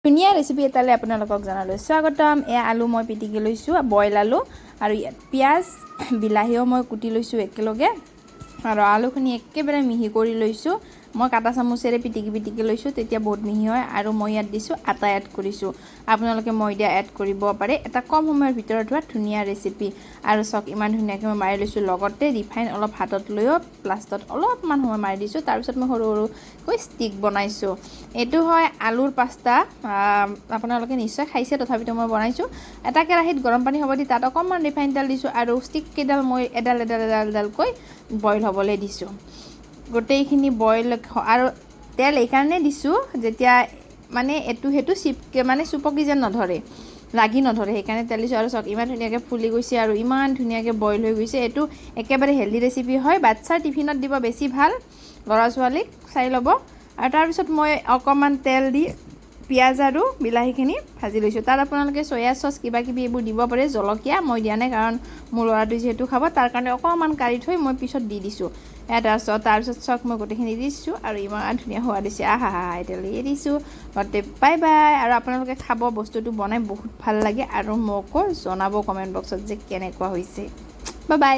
ধুনীয়া ৰেচিপি এটালৈ আপোনালোকক জনালোঁ স্বাগতম। এয়া আলু মই পিটিকি লৈছোঁ, বইল আলু আৰু ইয়াত পিঁয়াজ, বিলাহীও মই কুটি লৈছোঁ একেলগে আৰু আলুখিনি একেবাৰে মিহি কৰি লৈছোঁ। মই কাটা চামুচেৰে পিটিকি পিটিকি লৈছোঁ, তেতিয়া বহুত মিহি হয়। আৰু মই ইয়াত দিছোঁ আটা এড কৰিছোঁ, আপোনালোকে ময়দা এড কৰিব পাৰে। এটা কম সময়ৰ ভিতৰত হোৱা ধুনীয়া ৰেচিপি। আৰু চাওক, ইমান ধুনীয়াকৈ মই মাৰি লৈছোঁ। লগতে ৰিফাইন অলপ হাতত লৈও প্লাষ্টত অলপমান সময় মাৰি দিছোঁ। তাৰপিছত মই সৰু সৰুকৈ ষ্টিক বনাইছোঁ। এইটো হয় আলুৰ পাস্তা। আপোনালোকে নিশ্চয় খাইছে, তথাপিতো মই বনাইছোঁ। এটা কেৰাহীত গৰম পানী হ'ব দি তাত অকণমান ৰিফাইন তেল দিছোঁ আৰু ষ্টিক কেইডাল মই এডাল এডাল এডাল এডালকৈ বইল হ'বলৈ দিছোঁ। গোটেইখিনি বইল আৰু তেল এইকাৰণে দিছোঁ, যেতিয়া মানে এইটো সেইটো চিপকে মানে চুপকি যেন নধৰে, লাগি নধৰে, সেইকাৰণে তেল দিছোঁ। আৰু চাওক, ইমান ধুনীয়াকৈ ফুলি গৈছে আৰু ইমান ধুনীয়াকৈ বইল হৈ গৈছে। এইটো একেবাৰে হেল্ডি ৰেচিপি হয়। বাচ্ছাৰ টিফিনত দিব বেছি ভাল, ল'ৰা ছোৱালীক চাই ল'ব। আৰু তাৰপিছত মই অকণমান তেল দি পিঁয়াজ আৰু বিলাহীখিনি ভাজি লৈছোঁ। তাত আপোনালোকে চয়া চচ, কিবা কিবি এইবোৰ দিব পাৰে, জলকীয়া। মই দিয়া নাই, কাৰণ মোৰ ল'ৰাটোৱে যিহেতু খাব, তাৰ কাৰণে অকণমান কাঢ়ি থৈ মই পিছত দি দিছোঁ। এয়া তাৰপিছত তাৰপিছত চাওক, মই গোটেইখিনি দিছোঁ আৰু ইমান ধুনীয়া সোৱাদ দিছে। আহা হা, এতিয়া দিছোঁ গোটেই। Bye bye. আৰু আপোনালোকে খাব বস্তুটো বনাই বহুত ভাল লাগে আৰু মোকো জনাব কমেণ্ট বক্সত যে কেনেকুৱা হৈছে। Bye bye.